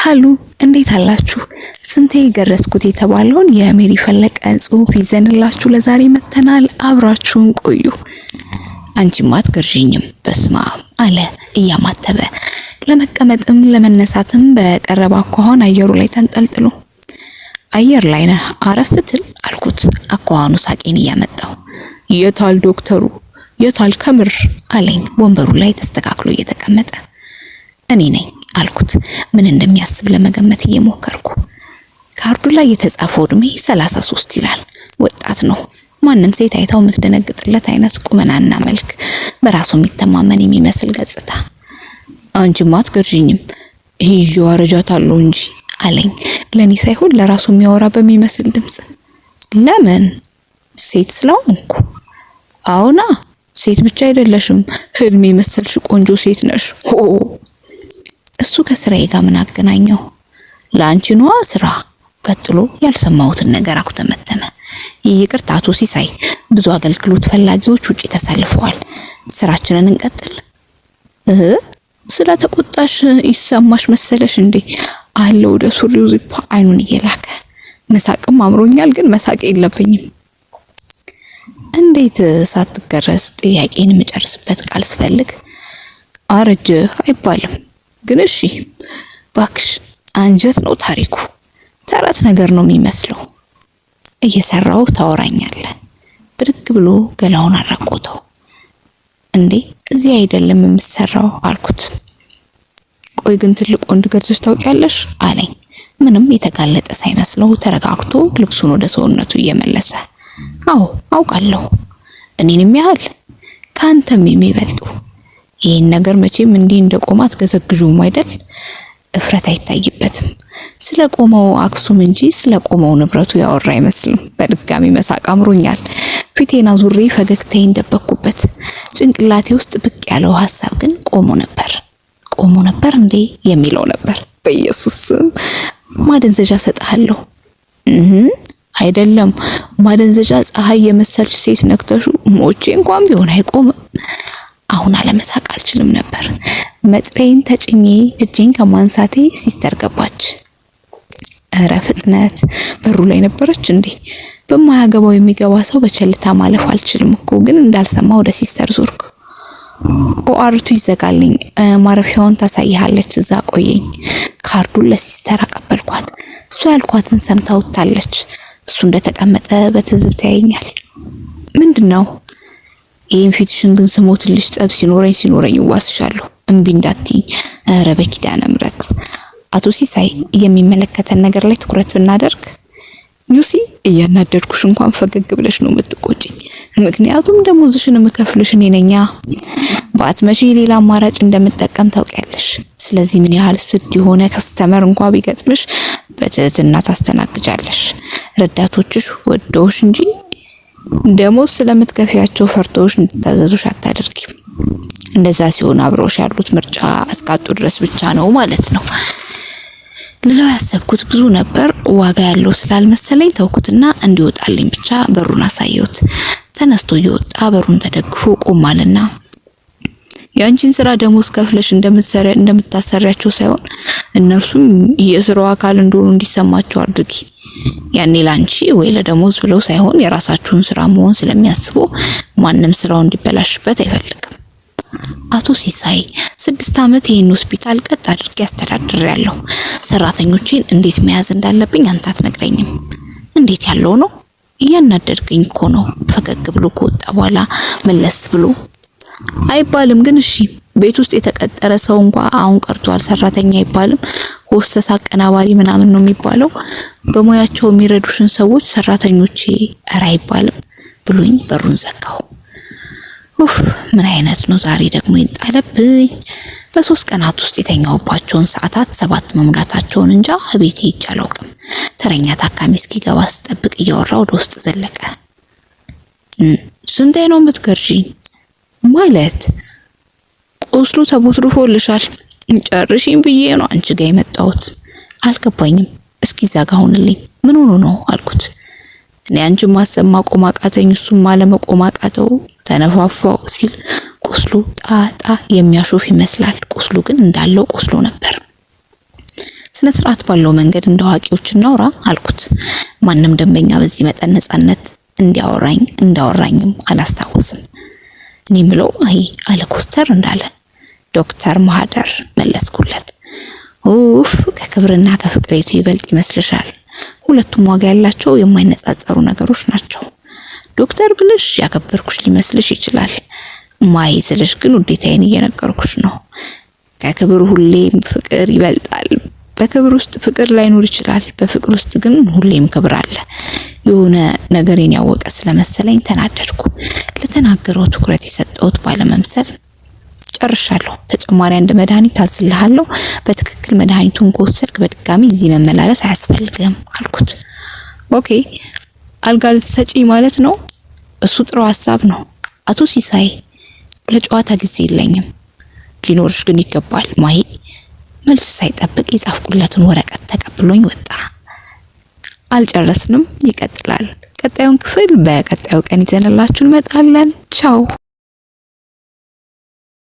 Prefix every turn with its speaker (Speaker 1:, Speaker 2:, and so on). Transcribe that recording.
Speaker 1: ሀሉ እንዴት አላችሁ? ስንቴ ገረዝኩት የተባለውን የሜሪ ፈለቀን ጽሁፍ ይዘንላችሁ ለዛሬ መተናል። አብራችሁን ቆዩ። አንቺማ አትገርዥኝም በስመ አብ አለ እያማተበ ለመቀመጥም ለመነሳትም በቀረበ አኳኋን አየሩ ላይ ተንጠልጥሎ። አየር ላይ ነህ አረፍ ትል አልኩት፣ አኳኋኑ ሳቄን እያመጣው። የታል ዶክተሩ የታል ከምር አለኝ ወንበሩ ላይ ተስተካክሎ እየተቀመጠ። እኔ ነኝ አልኩት ምን እንደሚያስብ ለመገመት እየሞከርኩ። ካርዱ ላይ የተጻፈው እድሜ 33 ይላል። ወጣት ነው። ማንም ሴት አይታው የምትደነግጥለት አይነት ቁመናና መልክ፣ በራሱ የሚተማመን የሚመስል ገጽታ። አንቺማ አትገርዥኝም ይዤው አረጃታለሁ እንጂ አለኝ ለኔ ሳይሆን ለራሱ የሚያወራ በሚመስል ድምጽ። ለምን? ሴት ስለሆንኩ። አዎና ሴት ብቻ አይደለሽም፣ ህልም የመሰልሽ ቆንጆ ሴት ነሽ። ሆ እሱ ከስራዬ ጋር ምን አገናኘው? ለአንቺ ነዋ ስራ። ቀጥሎ ያልሰማሁትን ነገር አኩተመተመ። ይቅርታ አቶ ሲሳይ፣ ብዙ አገልግሎት ፈላጊዎች ውጪ ተሰልፈዋል። ስራችንን እንቀጥል። እህ ስለተቆጣሽ ይሰማሽ መሰለሽ እንዴ? አለ ወደ ሱሪው ዚፕ አይኑን እየላከ። መሳቅም አምሮኛል፣ ግን መሳቅ የለብኝም። እንዴት ሳትገረዝ ጥያቄን የምጨርስበት ቃል ስፈልግ አረጀ አይባልም፣ ግን እሺ ባክሽ አንጀት ነው ታሪኩ። ተረት ነገር ነው የሚመስለው። እየሰራው ታወራኛለህ። ብድግ ብሎ ገላውን አራቆተው። እንዴ እዚህ አይደለም የምሰራው አልኩት። ቆይ ግን ትልቅ ወንድ ገርዘሽ ታውቂያለሽ አለኝ። ምንም የተጋለጠ ሳይመስለው ተረጋግቶ ልብሱን ወደ ሰውነቱ እየመለሰ አዎ አውቃለሁ፣ እኔንም ያህል ከአንተም የሚበልጡ። ይህን ነገር መቼም እንዲህ እንደቆመ አትገዘግዡም አይደል? እፍረት አይታይበትም። ስለ ቆመው አክሱም እንጂ ስለ ቆመው ንብረቱ ያወራ አይመስልም። በድጋሚ መሳቅ አምሮኛል። ፊቴን አዙሬ ፈገግታዬን ደበቅኩበት። ጭንቅላቴ ውስጥ ብቅ ያለው ሀሳብ ግን ቆሞ ነበር። ቆሞ ነበር እንዴ የሚለው ነበር። በኢየሱስ ስም ማደንዘዣ ሰጥሃለሁ። አይደለም ማደንዘዣ፣ ፀሐይ የመሰልሽ ሴት ነክተሹ ሞቼ እንኳን ቢሆን አይቆምም። አሁን አለመሳቅ አልችልም ነበር። መጥሪያዬን ተጭኜ እጄን ከማንሳቴ ሲስተር ገባች። እረ ፍጥነት! በሩ ላይ ነበረች እንዴ? በማያገባው የሚገባ ሰው በቸልታ ማለፍ አልችልም እኮ። ግን እንዳልሰማ ወደ ሲስተር ዞርኩ። OR ቱ ይዘጋልኝ፣ ማረፊያውን ታሳይሃለች፣ እዛ ቆየኝ። ካርዱን ለሲስተር አቀበልኳት። እሷ ያልኳትን ሰምታ ወጥታለች። እሱ እንደተቀመጠ በትዝብት ያየኛል። ምንድነው? ይህን ፊትሽን ግን ስሞትልሽ ጸብ ሲኖረኝ ሲኖረኝ እዋስሻለሁ፣ እምቢ እንዳትይኝ። ኧረ በኪዳነ ምሕረት አቶ ሲሳይ፣ የሚመለከተን ነገር ላይ ትኩረት ብናደርግ። You see እያናደድኩሽ እንኳን ፈገግ ብለሽ ነው የምትቆጭኝ። ምክንያቱም ደሞዝሽን የምከፍልሽ እኔ ነኛ። ባትመጪ ሌላ አማራጭ እንደምጠቀም ታውቂያለሽ። ስለዚህ ምን ያህል ስድ የሆነ customer እንኳ ቢገጥምሽ በትህትና ታስተናግጃለሽ። ረዳቶችሽ ወደውሽ እንጂ ደሞዝ ስለምትከፍያቸው ፈርተውሽ እንድታዘዙሽ አታደርጊም። እንደዛ ሲሆን አብረውሽ ያሉት ምርጫ እስካጡ ድረስ ብቻ ነው ማለት ነው። ልለው ያሰብኩት ብዙ ነበር። ዋጋ ያለው ስላልመሰለኝ ተውኩትና እንዲወጣልኝ ብቻ በሩን አሳየሁት። ተነስቶ እየወጣ በሩን ተደግፎ ቆማልና የአንቺን ስራ ደሞዝ ከፍለሽ እንደምታሰሪያቸው ሳይሆን እነርሱም የስራው አካል እንደሆኑ እንዲሰማቸው አድርጊ። ያኔ ላንቺ ወይ ለደሞዝ ብለው ሳይሆን የራሳችሁን ስራ መሆን ስለሚያስቡ ማንም ስራው እንዲበላሽበት አይፈልግም። አቶ ሲሳይ 6 ዓመት ይህን ሆስፒታል ቀጥ አድርጌ አስተዳድሬያለሁ። ሰራተኞቼን እንዴት መያዝ እንዳለብኝ አንተ አትነግረኝም። እንዴት ያለው ነው? እያናደድከኝ እኮ ነው። ፈገግ ብሎ ከወጣ በኋላ መለስ ብሎ አይባልም ግን እሺ፣ ቤት ውስጥ የተቀጠረ ሰው እንኳ አሁን ቀርቷል ሰራተኛ አይባልም። ሆስተስ፣ አቀናባሪ ምናምን ነው የሚባለው። በሙያቸው የሚረዱሽን ሰዎች ሰራተኞቼ እረ አይባልም ብሎኝ በሩን ዘጋው። ኡፍ ምን አይነት ነው ዛሬ ደግሞ ይጣለብኝ። በ3 ቀናት ውስጥ የተኛሁባቸውን ሰዓታት 7 መሙላታቸውን እንጃ እቤቴ ሄጄ አላውቅም። ተረኛ ታካሚ እስኪገባ ስጠብቅ እያወራ ወደ ውስጥ ዘለቀ። ስንቴ ነው የምትገርዢኝ? ማለት ቁስሉ ተቦትርፎልሻል። ጨርሽኝ ብዬ ነው አንቺ ጋር የመጣሁት። አልገባኝም። እስኪ እዛ ጋር ሁንልኝ። ምን ሆኖ ነው አልኩት። እኔ አንቺን ማሰብ ማቆም አቃተኝ፣ እሱም አለመቆም አቃተው፣ ተነፋፋው ሲል ቁስሉ ጣጣ የሚያሾፍ ይመስላል። ቁስሉ ግን እንዳለው ቁስሉ ነበር። ስነ ስርዓት ባለው መንገድ እንደ አዋቂዎች እናውራ አልኩት። ማንም ደንበኛ በዚህ መጠን ነጻነት እንዲያወራኝ እንዳወራኝም አላስታውስም። እኔ ምለው አይ አለ ኮስተር እንዳለ። ዶክተር ማህደር መለስኩለት። ኡፍ፣ ከክብርና ከፍቅሬቱ ይበልጥ ይመስልሻል? ሁለቱም ዋጋ ያላቸው የማይነጻጸሩ ነገሮች ናቸው። ዶክተር ብልሽ ያከበርኩሽ ሊመስልሽ ይችላል። ማይ ስልሽ ግን ውዴታዬን እየነገርኩሽ ነው። ከክብር ሁሌም ፍቅር ይበልጣል። በክብር ውስጥ ፍቅር ላይኖር ይችላል። በፍቅር ውስጥ ግን ሁሌም ክብር አለ። የሆነ ነገሬን ያወቀ ስለመሰለኝ ተናደድኩ። ለተናገረው ትኩረት የሰጠሁት ባለመምሰል ጨርሻለሁ። ተጨማሪ አንድ መድኃኒት አዝልሃለሁ። በትክክል መድኃኒቱን ከወሰድክ በድጋሚ እዚህ መመላለስ አያስፈልግም አልኩት። Okay፣ አልጋ ልትሰጪኝ ማለት ነው? እሱ ጥሩ ሀሳብ ነው። አቶ ሲሳይ፣ ለጨዋታ ጊዜ የለኝም። ሊኖርሽ ግን ይገባል ማሂ። መልስ ሳይጠብቅ የጻፍኩለትን ወረቀት ተቀብሎኝ ወጣ። አልጨረስንም፣ ይቀጥላል። ቀጣዩን ክፍል በቀጣዩ ቀን ይዘንላችሁ እንመጣለን። ቻው።